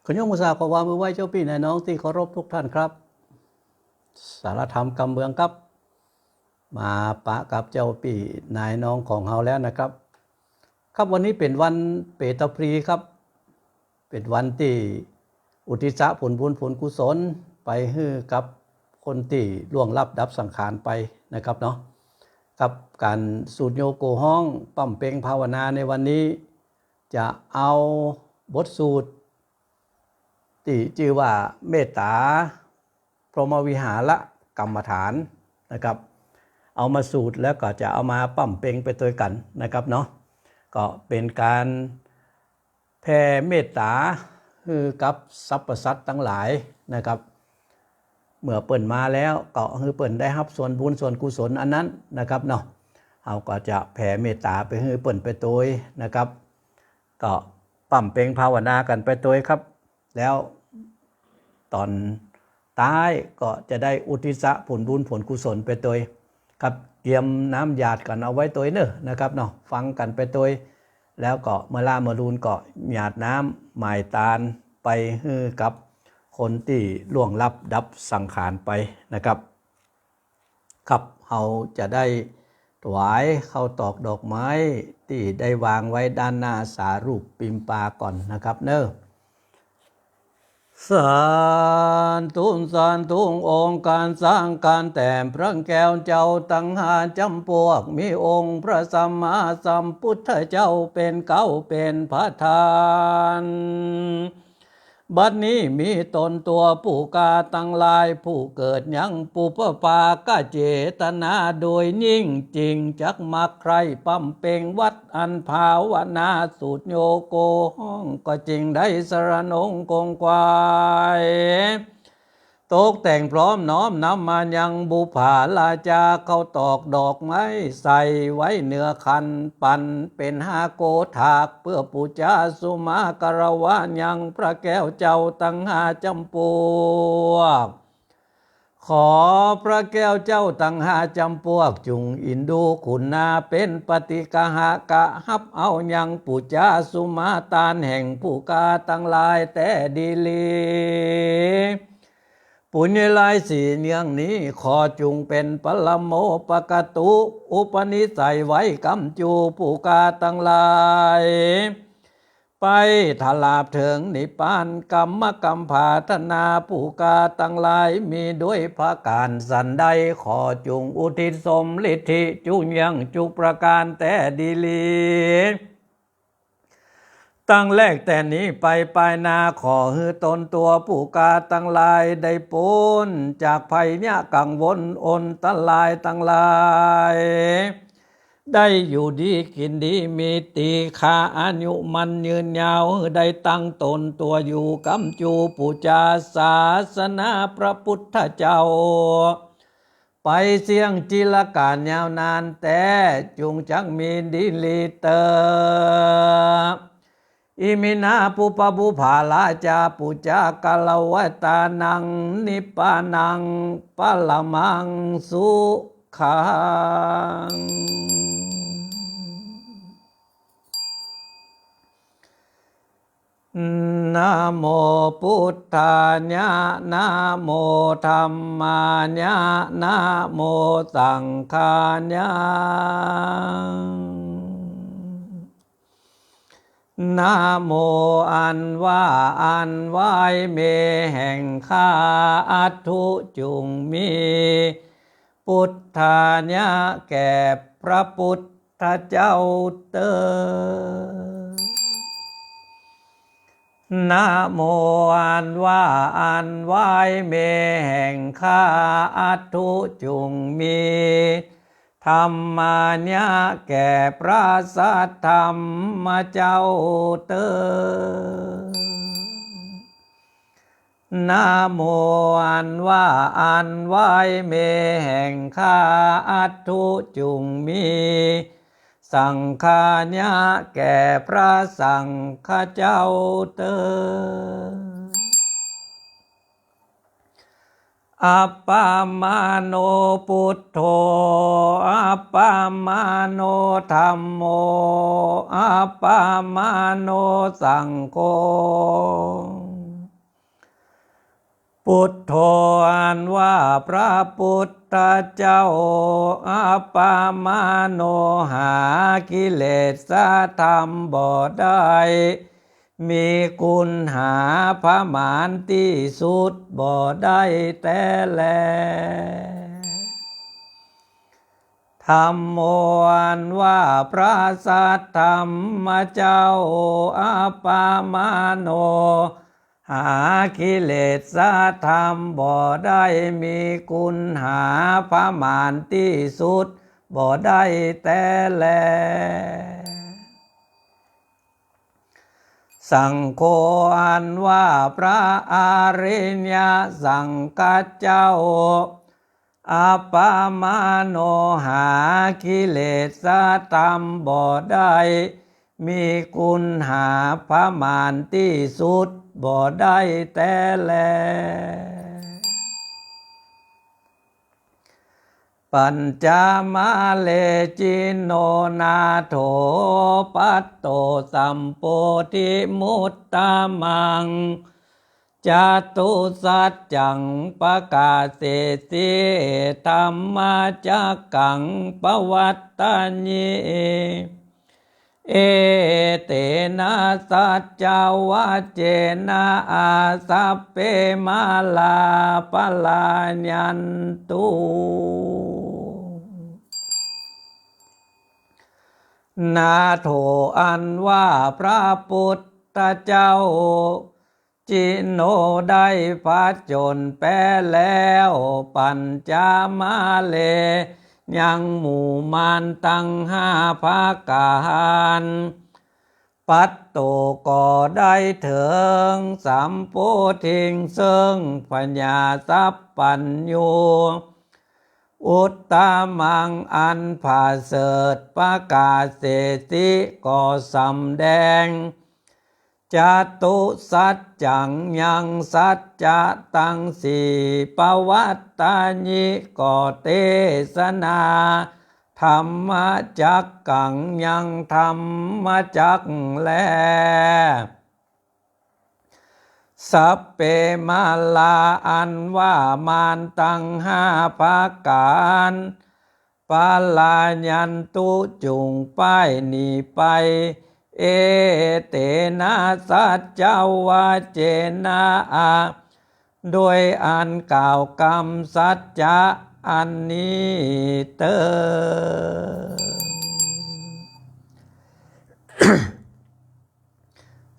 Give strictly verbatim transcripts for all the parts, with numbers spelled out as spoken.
ขอโยกมือสาขอความมือไหว้เจ้าปี้นายน้องตี้เคารพทุกท่านครับ สารธรรมกำเมืองครับ มาปะกับเจ้าปี้นายน้องของเฮาแล้วนะครับ ครับ วันนี้เป๋นวันเปตพลีครับ เป๋นวันตี้อุทิศผลบุญผลกุศลไปหื้อกับคนตี้ล่วงลับดับสังขารไปนะครับเนาะ ครับ ก๋านสูตรโยโกฮ้องป้ำเป็งภาวนาในวันนี้ จะเอาบทสูตร ตี้จื้อว่าเมตตาพรหมวิหารกรรมฐานนะครับ เอามาสูตรแล้วก็จะเอามาป้ำเป็งไปตวยกั๋นนะครับเนาะ ก็เป๋นก๋านแผ่เมตตาหื้อกับสรรพสัตว์ตังหลายนะครับ เมื่อเปิ้นมาแล้วก็หื้อเปิ้นได้ฮับส่วนบุญส่วนกุศลอันนั้นนะครับเนาะ เฮาก็จะแผ่เมตตาไปหื้อเปิ้นไปตวยนะครับ ก็ป้ำเป็งภาวนากั๋นไปตวยครับ แล้วต๋อนต๊ายก็จะได้อุทิศผลบุญผลกุศลไปตวยครับ เตรียมน้ำหยาดกั๋นเอาไว้ตวยเน่อนะครับเนาะ ฟังกั๋นไปตวย แล้วก็เมื่อล้าเมื่อลูนก็หยาดน้ำหม่ายตานไปหื้อกับคนตี้ล่วงลับดับสังขารไปนะครับ ครับ เฮาจะได้ถวายข้าวตอกดอกไม้ตี้ได้วางไว้ด้านหน้าสารูปปิมปาก่อนนะครับเน่อ สาธุ สาธุ องค์ก๋านสร้างก๋านแต้มพระแก้วเจ้าตังห้าจ๋ำปวก มีองค์พระสัมมาสัมพุทธเจ้าเป๋นเก๊าเป๋นประธาน บัดนี้มีต๋นตั๋วผู้ข้าตังหลาย ผู้เกิดยังปุพพภาคเจตนาโดยยิ่ง จึงจักมักใคร่ป้ำเป็งวัตรอันภาวนาสูตรโยโกฮ้อง ก็จึงได้สรณองค์คงไขว่ ตกแต่งพร้อมน้อมนำมายังบุปผาราจา ข้าวตอกดอกไม้ใส่ไว้เหนือขัน ปันเป๋นห้าโกฏฐาก เปื้อปู๋จาสุมาคารวะยังพระแก้วเจ้าตังห้าจ๋ำปวก ขอพระแก้วเจ้าตังห้าจ๋ำปวก จุ่งอินดูขุณาเป๋นปฏิกหะกะฮับเอายังปู๋จาสุมาตานแห่งผู้ข้าตังหลายแต่ดีหลี ปุญญาลายสี่เยื่องนี้ ขอจุ่งเป๋นปรโมปกตุ อุปนิสัยไว้กำจูผู้ข้าตังหลาย ไปตราบเถิงนิพพาน กรรมกำผาถนาผู้ข้าตังหลาย มีด้วยประก๋านสันใด ขอจุ่งอุทิศสมฤทธิจุ่งเยื่องจุกประก๋านแต่ดีหลี ตั้งแรกแต่นี้ไปปายหน้า ขอหื้อต๋นตั๋วผู้ข้าตังหลาย ได้ป๊นจากภัยยะกังวลอันตรายตังหลาย ได้อยู่ดีกิ๋นดี มีตี้คาอายุมั่นยืนยาว ได้ตั้งต๋นตั๋วอยู่กำจูปู๋จาศาสนาพระพุทธเจ้า ไปเสี้ยงจิรกาลยาวนานแต๊ จุ่งจักมีดีหลีเต๊อะ อิมินาปุพพะบุปผาราจาปู๋จากาลวตานัง นิพพานังปรมังสุขัง นะโมพุทธายะ นะโมธัมมายะ นะโมสังฆายะ นะโมอันว่าอันไหว้เมแห่งข้า อัตถุจุ่งมี พุทธายะแก่พระพุทธเจ้าเต๊อะ นะโมอันว่าอันไหว้เมแห่งข้า อัตถุจุ่งมี ธัมมายะแก่พระสัทธรรมเจ้าเต๊อะ นะโมอันว่าอันไหว้เมแห่งข้า อัตถุจุ่งมี สังฆายะแก่พระสังฆเจ้าเต๊อะ อัปปมาโน พุทโธ อัปปมาโน ธัมโม อัปปมาโน สังโฆ ปุทโธ อันว่าพระปุทธเจ้า อัปปมาโณ หากิเลสธรรมบ่ได้ มีกุณหาประมาณตี้สุดบ่ได้แต๊แล ธัมโม อันว่าพระสัทธรรมเจ้า อัปปมาโณ หากิเลสธรรมบ่ได้ มีกุณหาประมาณตี้สุดบ่ได้แต๊แล สังโฆ อันว่าพระอริยสังฆเจ้า อัปปมาโณ หากิเลสธรรมบ่ได้ มีกุณหาประมาณตี้สุดบ่ได้แต๊แล ปัญจมาเล จินโนนาโถ ปัตโต สัมโพธิมุตตมัง จตุสัจจัง ปะกาเสสิ ธัมมะจักขัง ปะวัตตะญิ เอเตนะ สัจจวะเจนะ อา สัพเพ มาลา ปะลายันตุ นาโถ อันว่าพระปุทธเจ้า จินโน ได้ผจญแป๊แล้ว ปัญจมาเล ยังหมู่มารตังห้าประก๋าน ปัตโต ก็ได้เถิง สัมโพธิง เซิ่งผญาสัพพัญญู อุตตมัง อันผะเสริฐ ปะกาเสสิ ก็สำแดง จตุสัจจัง ยังสัจจะตังสี่ ปะวัตตะญิ ก็เตสนา ธัมมะจักขัง ยังธรรมจักรแล สัพเพ มาลา อันว่ามารตังห้าประก๋าน ปะลายันตุ จุ่งป้ายหนีไป เอเตนะ สัจจวะเจนะ อา ด้วยอันกล่าวกำสัจจะอันนี้เต๊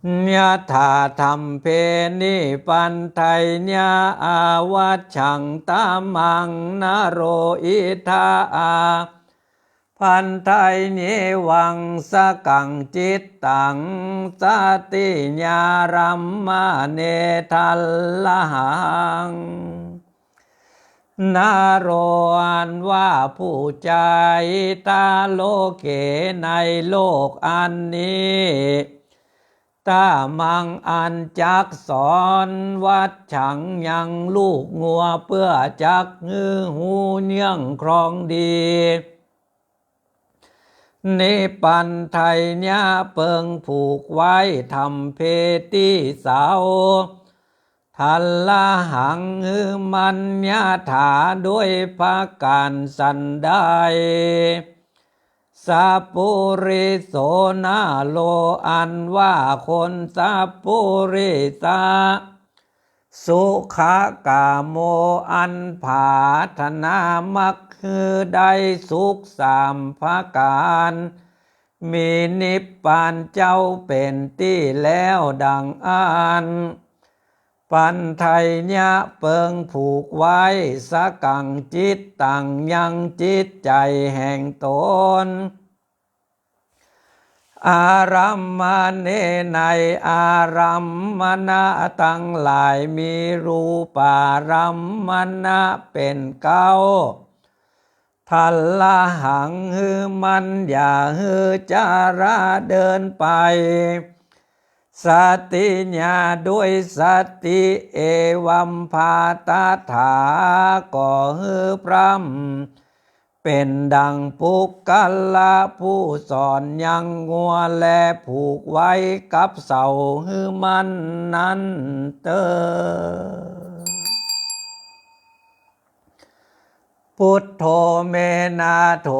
อ ยะถาธัมเภ นิปันไทยะ อาวัชชัง ตะมัง นโร อิทา อา พันไทเยวัง สกัง จิตตัง สติญารัมมะเน ทัลลหัง นโร อันว่าผู้ใจ้ ทะโลเข ในโลกอันนี้ ตะมัง อันจักสอน วัชชัง ยังลูกงัว เปื้อจักหื้อฮู้เยื่องครองดี นิปันไทยะ เปิงผูกไว้ ธัมเภ ตี้เสา ทัลลหัง หื้อมัน ยะถา ด้วยประก๋านสันใด สัปปุริโส นโร อันว่าคนสัปปุริสะ สุขะกาโม อันผาถนามักหื้อได้สุขสามประก๋าน มีนิพพานเจ้าเป๋นตี้แล้วดังอั้น ปันไทยะ เปิงผูกไว้ สกัง จิตตัง ยังจิตใจ๋แห่งตน อารัมมะเน ในอารัมมณะตังหลาย มีรูปารัมมณะเป๋นเก๊า ทัลลหัง หื้อมัน อย่าหื้อจาระเดินไป สติญา ด้วยสติ เอวัม ภาตถา ก็หื้อพร่ำ เป๋นดังปุคคละผู้สอนยังงัว และผูกไว้กับเสาหื้อมันนั้นเต๊อ พุทโธ เม นาโถ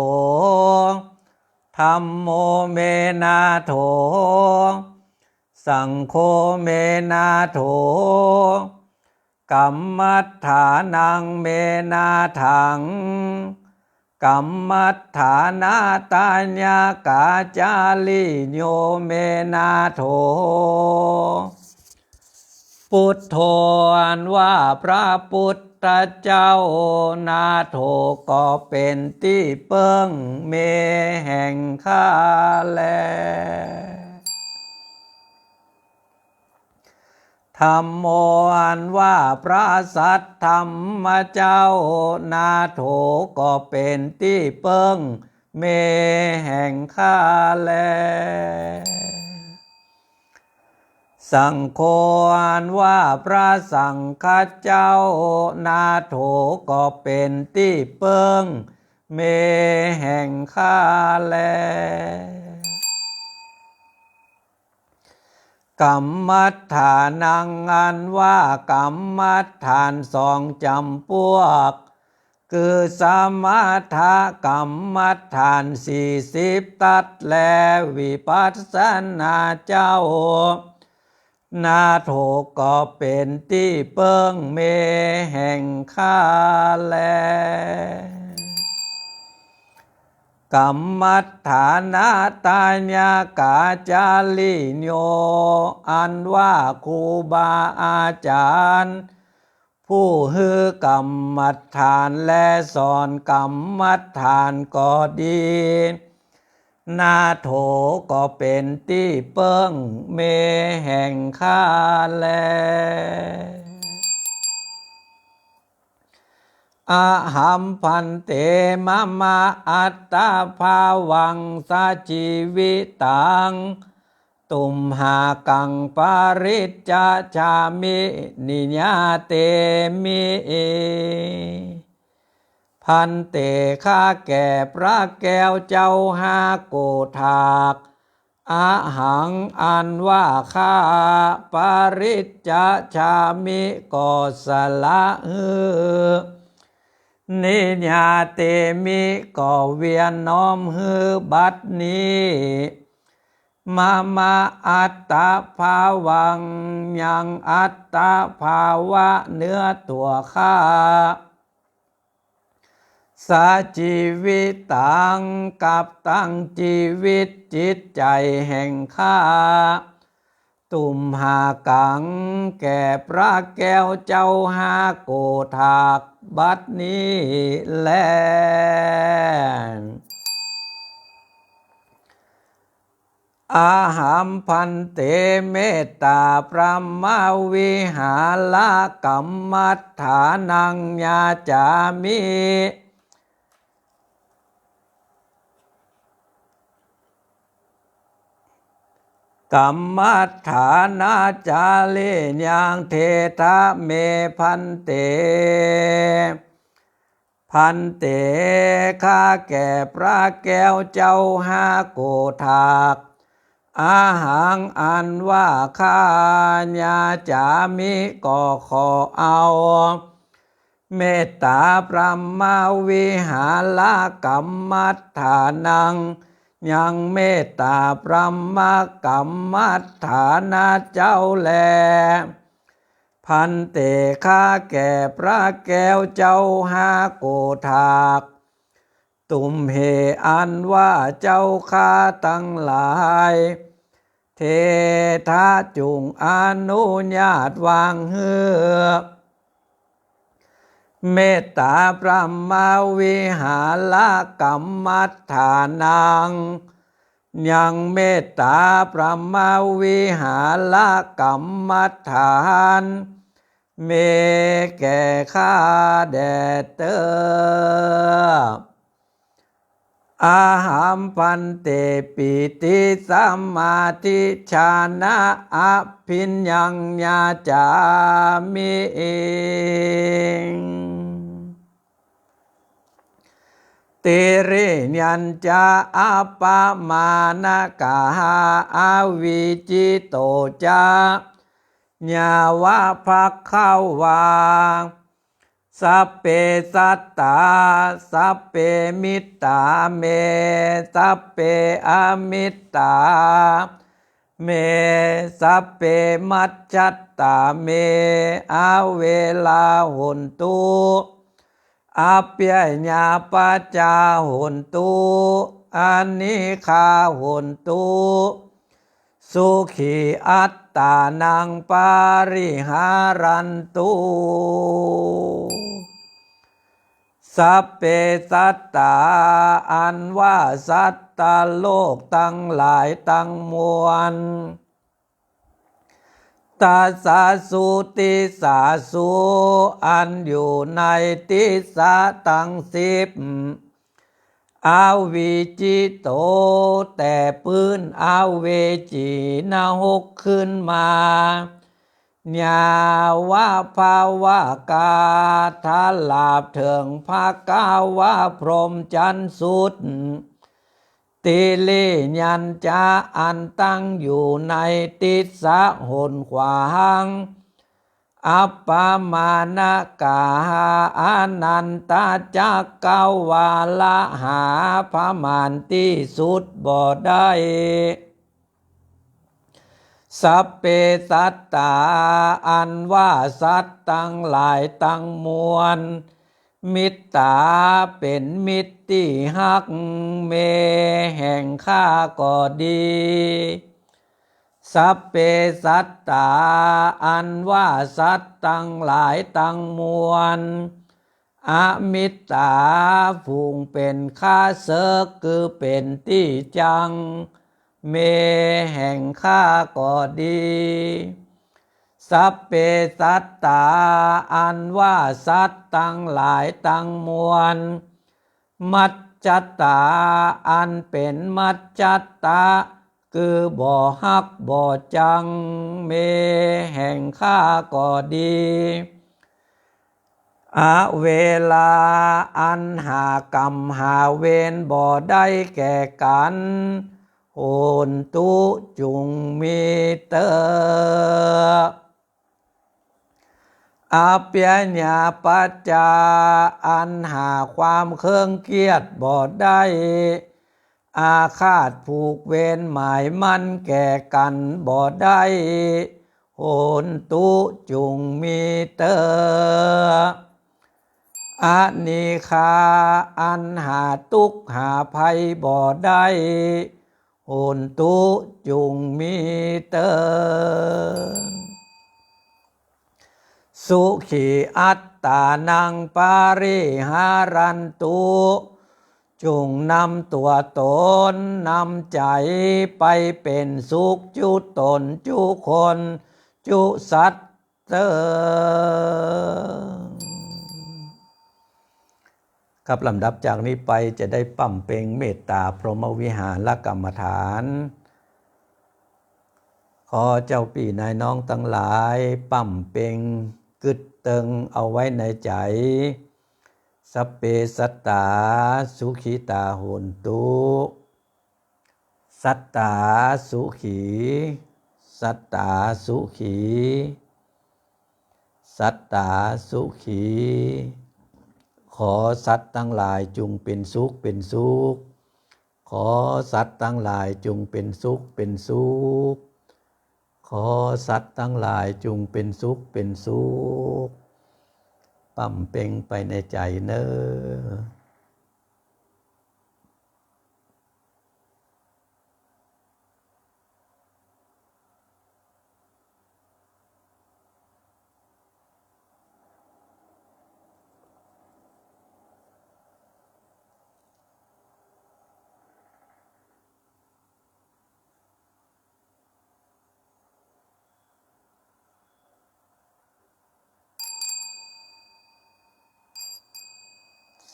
ธัมโม เม นาโถ สังโฆ เม นาโถ กัมมัฏฐานัง เม นาถัง กัมมัฏฐานาตายะกาจาริโย เม นาโถ พุทโธ อันว่าพระพุทธเจ้า นาโถ ก็เป๋นตี้เปิ้ง เม แห่งข้าแล ธัมโม อันว่าพระสัตธรรมเจ้า นาโถ ก็เป๋นตี้เปิ้ง เม แห่งข้าแล สังโฆ อันว่าพระสังฆเจ้า นาโถ ก็เป๋นตี้เปิ้ง เม แห่งข้าแล กัมมัฏฐานัง อันว่ากัมมัฏฐานสองจ๋ำปวก คือสมถกัมมัฏฐานสี่สิบตั๊ด และวิปัสสนาเจ้า นาโถ ก็เป๋นตี้เปิ้ง เม แห่งข้าแล กัมมัฏฐานาตายะกาจาริโย อันว่าครูบาอาจ๋ารย์ ผู้หื้อกัมมัฏฐานและสอนกัมมัฏฐานก็ดี นาโถ ก็เป๋นตี้เปิ้ง เม แห่งข้าแล อะหัง ภันเต มะมะ อัตตะภาวัง สะจีวิตัง ตุมหากัง ปะริจจาจามิ นิยาเตมิ ภันเต ข้าแก่พระแก้วเจ้าห้าโกฏาก อะหัง อันว่าข้า ปะริจจาจามิ ก็สละหื้อ นิยาเตมิ ก็เวียนน้อมหื้อบัดนี้ มะมะ อัตตะภาวัง ยังอัตตะภาวะเนื้อตั๋วข้า สะจีวิตัง กับตั้งจีวิตจิตใจ๋แห่งข้า ตุมหากัง แก่พระแก้วเจ้าห้าโกฏาก บัดนี้แล อะหัง ภันเต เมตตาพรหมวิหารกัมมัฏฐานัง ยาจามิ กัมมัฏฐานาจาริยัง เทถะเม ภันเต ภันเต ข้าแก่พระแก้วเจ้าห้าโกฏาก อะหัง อันว่าข้า ยาจามิ ก็ขอเอา เมตตาพรหมวิหารกัมมัฏฐานัง ยังเมตตาพรหมกัมมัฏฐานาเจ้าแล ภันเต ข้าแก่พระแก้วเจ้าห้าโกฏาก ตุมเห อันว่าเจ้าข้าตังหลาย เทถะ จุ่งอนุญาตวางหื้อ เมตตาพรหมวิหารกัมมัฏฐานัง ยังเมตตาพรหมวิหารกัมมัฏฐาน เม แก่ข้าแด่เต๊อ อะหัง ภันเต ปีติสมาธิฌานะอะภิญญัง ยาจามิ ติริยัญจะ อะปะมานะกะหา อะวิจิโตจะ ยาวะภะคะวา สัพเพสัตตา สัพเพมิตตา เม สัพเพอมิตตา เม สัพเพมัจจัตตา เม อเวรา โหนตุ อัพพยาปจจา โหนตุ อนิฆา โหนตุ สุขีอัตตานัง ปริหารันตุ สัพเพสัตตา อันว่าสัตว์โลกตังหลายตังมวล ตัสสะสุ ติสสะสุ อันอยู่ในติสสะตังสิบ อวิชชิโต แต่ปื๊นอเวจีนรกขึ้นมา ยาวะภวะกา ตราบเถิงพระกาวะพรหมจันทร์สุด ติริยัญจะ อันตั้งอยู่ในติสสะหนขวาง อัปปมาณกา อนันตจักรวาละ หาประมาณตี้สุดบ่ได้ สัพเพสัตตา อันว่าสัตว์ตังหลายตังมวล มิตตา เป๋นมิตรตี้ฮัก เม แห่งข้าก็ดี สัพเพสัตตา อันว่าสัตว์ตังหลายตังมวล อมิตตา ฝูงเป๋นข้าเสิก คือเป๋นตี้จัง เม แห่งข้าก็ดี สัพเพสัตตา อันว่าสัตว์ตังหลายตังมวล มัจจัตตา อันเป๋นมัจจัตตะ คือบ่ฮักบ่จัง เม แห่งข้าก็ดี อเวรา อันหากรรมหาเวรบ่ได้แก่กั๋น โหนตุ จุ่งมีเตอ อัพพยาปจจา อันหาความเคร่งเครียดบ่ได้ อาฆาตผูกเวรหมายมั่นแก่กั๋นบ่ได้ โหนตุ จุ่งมีเตอ อนิฆา อันหาตุ๊กข์หาภัยบ่ได้ โหนตุ จุ่งมีเตอ สุขีอัตตานัง ปริหารันตุ จุ่งนำตั๋วต๋น นำใจ๋ไปเป๋นสุขจุต๋นจุคน จุสัตว์เตอ ครับ ลำดับจากนี้ไปจะได้ป้ำเป็งเมตตาพรหมวิหารกรรมฐาน ขอเจ้าปี้นายน้องตังหลายป้ำเป็งกึ๊ดเติงเอาไว้ในใจ๋ สัพเพสัตตา สุขิตา โหนตุ สัตตา สุขี สัตตา สุขี สัตตา สุขี ขอสัตว์ตังหลายจุ่งเป๋นสุขเป๋นสุข ขอสัตว์ตังหลายจุ่งเป๋นสุขเป๋นสุข ขอสัตว์ตังหลายจุ่งเป๋นสุขเป๋นสุข ป้ำเป็งไปในใจ๋เน่อ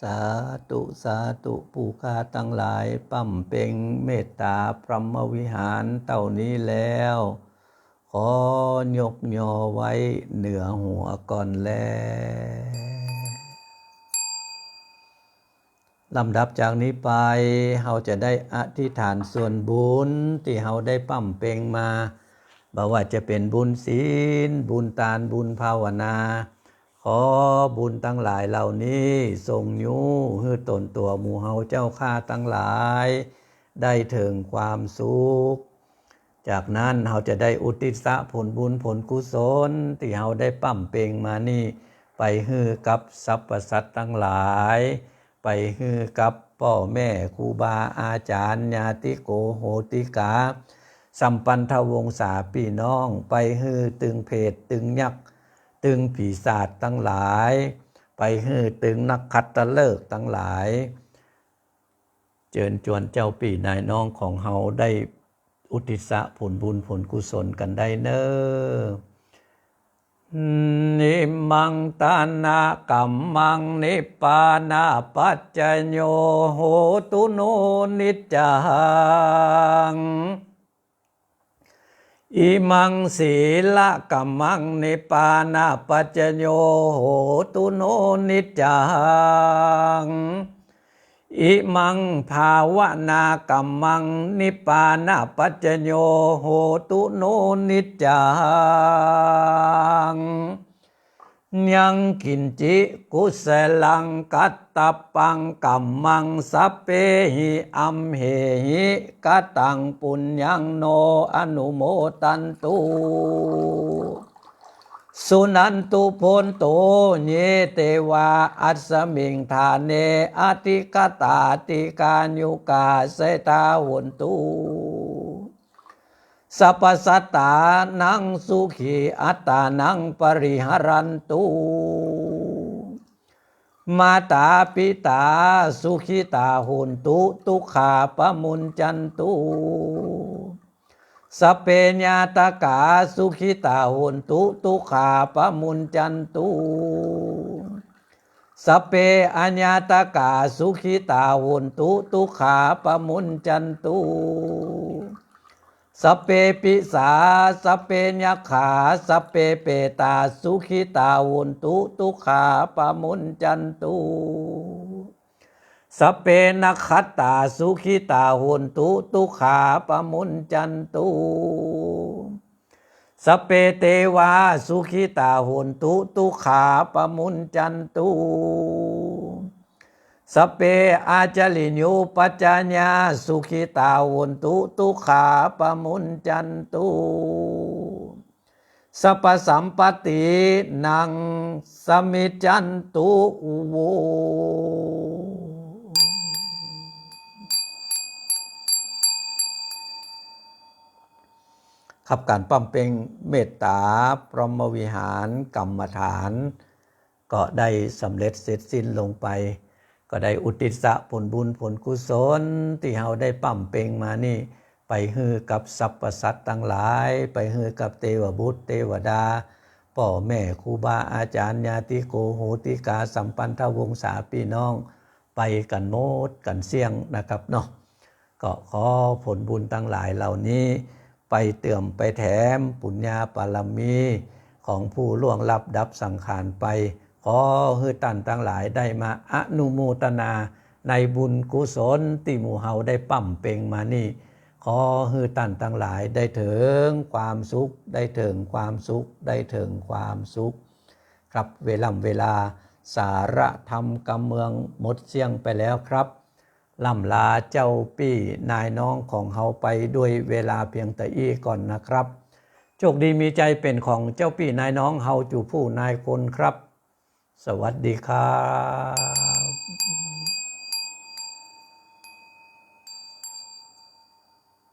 สาธุ สาธุ ผู้ข้าตังหลายป้ำเป็งเมตตาพรหมวิหารเต้านี้แล้ว ขอยกยอไว้เหนือหัวก่อนแล ลำดับจากนี้ไป เฮาจะได้อธิษฐานส่วนบุญตี้เฮาได้ป้ำเป็งมา บ่ว่าจะเป๋นบุญศีล บุญตาน บุญภาวนา ขอบุญตังหลายเหล่านี้ส่งยู้หื้อต๋นตั๋วหมู่เฮาเจ้าข้าตังหลาย ได้เถิงความสุข จากนั้นเฮาจะได้อุทิศผลบุญผลกุศลตี้เฮาได้บำเพ็ญมานี้ ไปหื้อกับสรรพสัตว์ตังหลาย ไปหื้อกับป้อแม่ครูบาอาจ๋ารย์ ญาติโกโหติกา สัมปันธวงศาปี้น้อง ไปหื้อตึงเปรตตึงยักษ์ ตึงปีศาจตังหลาย ไปหื้อตึงนักขัตฤกษ์ตังหลาย เจิญจวนเจ้าปี้นายน้องของเฮาได้อุทิศผลบุญผลกุศลกั๋นได้เน่อ อิมังทานกัมมัง นิพพานะปัจจโย โหตุ โน นิจจัง อิมัง สีลกัมมัง นิพพานะปัจจโย โหตุ โน นิจจัง อิมัง ภาวนากัมมัง นิพพานะปัจจโย โหตุ โน นิจจัง ยังกิญจิ กุศลัง กัตตะปัง กัมมัง สัพเพหิ อัมเหหิ กะตัง ปุญญัง โน อนุโมทันตุ สุนันตุ โภนตุ เย เตวา อัสมิง ทาเน อธิกตา อธิกายุกา เสทา โหนตุ สัพพะสัตตานัง สุขี อัตตานัง ปริหะรันตุ มาตา ปิตา สุขิตา โหนตุ ทุกขา ปะมุญจันตุ สัพเพ ญาตกา สุขิตา โหนตุ ทุกขา ปะมุญจันตุ สัพเพ อญาตกา สุขิตา โหนตุ ทุกขา ปะมุญจันตุ สัพเพ ปิสา สัพเพ ยักขา สัพเพ เปตา สุขิตา โหนตุ ทุกขา ปะมุญจันตุ สัพเพ นักขัตตา สุขิตา โหนตุ ทุกขา ปะมุญจันตุ สัพเพ เตวา สุขิตา โหนตุ ทุกขา ปะมุญจันตุ สัพเพ อาจาริโย ปัจจายา สุขิตา โหนตุ ทุกขา ปะมุญจันตุ สัพพะสัมปัตตินัง สมิจจันตุ โว ครับ ก๋านบำเพ็ญเมตต๋าพรหมวิหารกรรมฐาน ก็ได้สำเร็จเสร็จสิ้นลงไป ก็ได้อุทิศผลบุญผลกุศลตี้เฮาได้บำเพ็ญมานี้ ไปหื้อกับสรรพสัตว์ตังหลาย ไปหื้อกับเตวบุตรเตวดา ป้อแม่ครูบาอาจ๋ารย์ ญาติโกโหติกา สัมปันธวงศาปี้น้อง ไปกั๋นหมดกั๋นเสี้ยงนะครับเนาะ ก็ขอผลบุญตังหลายเหล่านี้ ไปเติมไปแถมปุญญาบารมีของผู้ล่วงลับดับสังขารไป ขอหื้อต้านตังหลายได้มาอนุโมทนาในบุญกุศลตี้หมู่เฮาได้บำเพ็ญมานี้ ขอหื้อต้านตังหลายได้เถิงความสุข ได้เถิงความสุข ได้เถิงความสุข ครับ เวล่ำเวลา สาระธรรมกำเมืองหมดเสี้ยงไปแล้วครับ ล่ำลาเจ้าปี้นายน้องของเฮาไปด้วยเวลาเพียงแต่อี้ก่อนนะครับ โชคดีมีชัยเป๋นของเจ้าปี้นายน้องเฮาจูผู้นายคนครับ สวัสดีครับ